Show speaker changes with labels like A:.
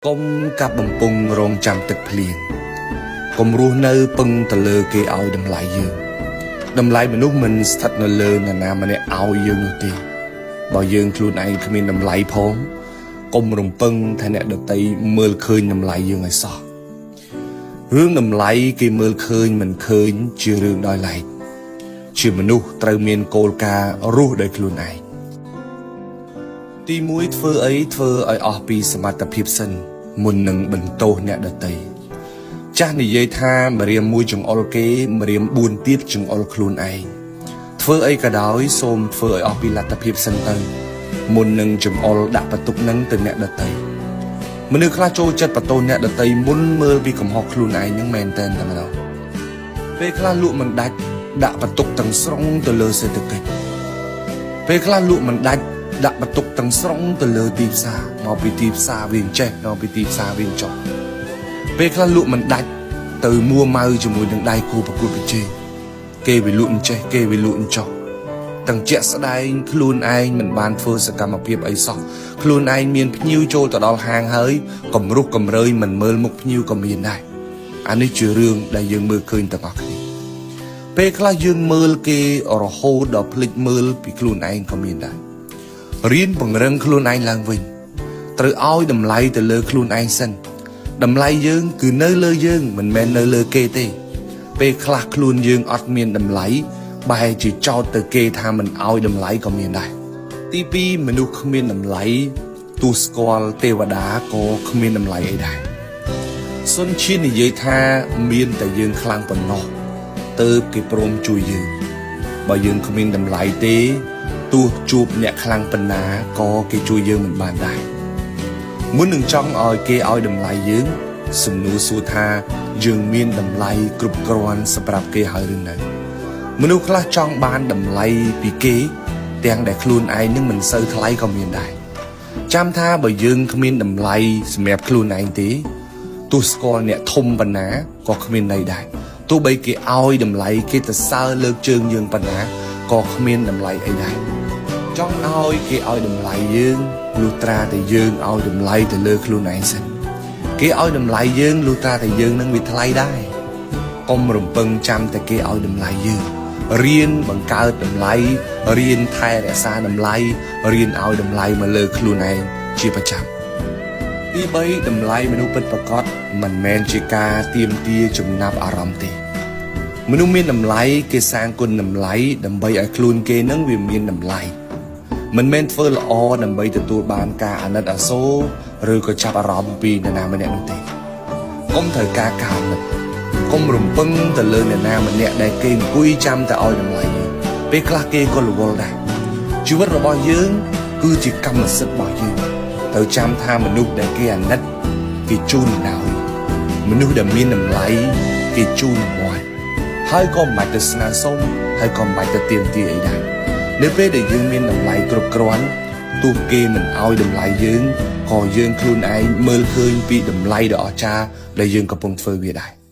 A: កុំកាប់បំពង់រងចាំទឹកភ្លៀងកុំរស់នៅពឹងទៅលើគេឲ្យតម្លៃយើងតម្លៃមនុស្សមិនស្ថិតនៅលើនរណាម្នាក់ឲ្យយើងនោះទេបើយើងខ្លួនឯងគ្មានតម្លៃផងកុំរំពឹងថាអ្នកដទៃមើលឃើញតម្លៃយើងឲ្យសោះរឿងតម្លៃគេមើលឃើញមិនឃើញជារឿងដោយឡែកជាមនុស្សត្រូវមានគោលការណ៍រស់ដោយខ្លួនឯង ទី1ធ្វើអីធ្វើឲ្យអស់ពីសមត្ថភាពសិនមុននឹងបន្ទោសអ្នកដទៃចាស់និយាយថាម្រាមមួយចង្អុលគេម្រាម4ទៀតចង្អុលខ្លួនឯងធ្វើអីក៏ដោយសូមធ្វើឲ្យអស់ពីលទ្ធភាពសិនទៅមុននឹងចង្អុលដាក់បន្ទុកនឹងទៅអ្នកដទៃមនុស្សខ្លះចូលចិត្តបន្ទោសអ្នកដទៃមុនមើលពីកំហុសខ្លួនឯងនឹងមែនតែនតែម្ដងពេលខ្លះលក់មិនដាច់ដាក់បន្ទុកទាំងស្រុងទៅលើសេដ្ឋកិច្ច ពេលខ្លះលក់មិនដាច់ដាក់បន្ទុកទាំងស្រុងទៅលើទីផ្សារមកពីទីផ្សារវាអញ្ចេះមកពីទីផ្សារវាអញ្ចោះពេលខ្លះលក់មិនដាច់ទៅមួម៉ៅជាមួយនឹងដៃគូប្រកួតប្រជែងគេវាលក់អញ្ចេះគេវាលក់អញ្ចោះទាំងជាក់ស្ដែងខ្លួនឯងមិនបានធ្វើសកម្មភាពអីសោះខ្លួនឯងមានភ្ញៀវចូលទៅដល់ហាងហើយកំរុះកំរើយមិនមើលមុខភ្ញៀវក៏មានដែរអានេះជារឿងដែលយើងមើលឃើញទាំងអស់គ្នា ពេលខ្លះយើងមើលគេរហូតដល់ភ្លេចមើលពីខ្លួនឯងក៏មានដែររៀនពង្រឹងខ្លួនឯងឡើងវិញត្រូវឲ្យតម្លៃទៅលើខ្លួនឯងសិនតម្លៃយើងគឺនៅលើយើងមិនមែននៅលើគេទេ ពេលខ្លះខ្លួនយើងអត់មានតម្លៃបែរជាចោទទៅគេថាមិនឲ្យតម្លៃក៏មានដែរទី2មនុស្សគ្មានតម្លៃទោះស្គាល់ទេវតាក៏គ្មានតម្លៃអីដែរសុនឈៀននិយាយថាមានតែយើងខ្លាំងប៉ុណ្ណោះ ទៅគេព្រមជួយយើងបើយើងគ្មានតម្លៃទេទោះជួបអ្នកខ្លាំងប៉ុណ្ណាក៏គេជួយយើងមិនបានដែរមុននឹងចង់ឲ្យគេឲ្យតម្លៃយើងសំណួរសួរថាយើងមានតម្លៃគ្រប់គ្រាន់សម្រាប់គេហើយឬនៅមនុស្សខ្លះចង់បានតម្លៃពីគេទាំងដែលខ្លួនឯងនឹងមិនសូវថ្លៃក៏មានដែរចាំថាបើយើងគ្មានតម្លៃសម្រាប់ខ្លួនឯងទេ ទោះស្គាល់អ្នកធំប៉ុណ្ណាក៏គ្មានន័យដែរទោះបីគេឲ្យតម្លៃគេទៅសើលើកជើងយើងប៉ុណ្ណាក៏គ្មានតម្លៃអីដែរចង់ឲ្យគេឲ្យតម្លៃយើងលុះត្រាតែយើងឲ្យតម្លៃទៅលើខ្លួនឯងសិនគេឲ្យតម្លៃយើងលុះត្រាតែយើងនឹងវាថ្លៃដែរកុំរំពឹងចាំតែគេឲ្យតម្លៃយើងរៀនបង្កើតតម្លៃរៀនថែរក្សាតម្លៃរៀនឲ្យតម្លៃមកលើខ្លួនឯងជាប្រចាំ ទី3តម្លៃមនុស្សពិតប្រាកដមិនមែនជាការទាមទារចំណាប់អារម្មណ៍ទេមនុស្សមានតម្លៃគេសាងគុណតម្លៃដើម្បីឲ្យខ្លួនគេនឹងវាមានតម្លៃមិនមែនធ្វើល្អដើម្បីទទួលបានការអាណិតអាសូរឬក៏ចាប់អារម្មណ៍ពីនរណាម្នាក់នោះទេកុំត្រូវការការអាណិតកុំរំពឹងទៅលើអ្នកណាម្នាក់ដែលគេអង្គុយចាំតែឲ្យតម្លៃយើងពេលខ្លះគេក៏រវល់ដែរជីវិតរបស់យើងគឺជាកម្មសិទ្ធិរបស់យើងត្រូវចាំថាមនុស្សដែលគេអាណិតគេជូនអំណោយមនុស្សដែលមានតម្លៃគេជូនរង្វាន់ហើយក៏មិនបាច់ទៅស្នើសុំហើយក៏មិនបាច់ទៅទាមទារអីដែរនៅពេលដែលយើងមានតម្លៃគ្រប់គ្រាន់ទោះគេមិនឲ្យតម្លៃយើងក៏យើងខ្លួនឯងមើលឃើញពីតម្លៃដ៏អស្ចារ្យដែលយើងកំពុងធ្វើវាដែរ។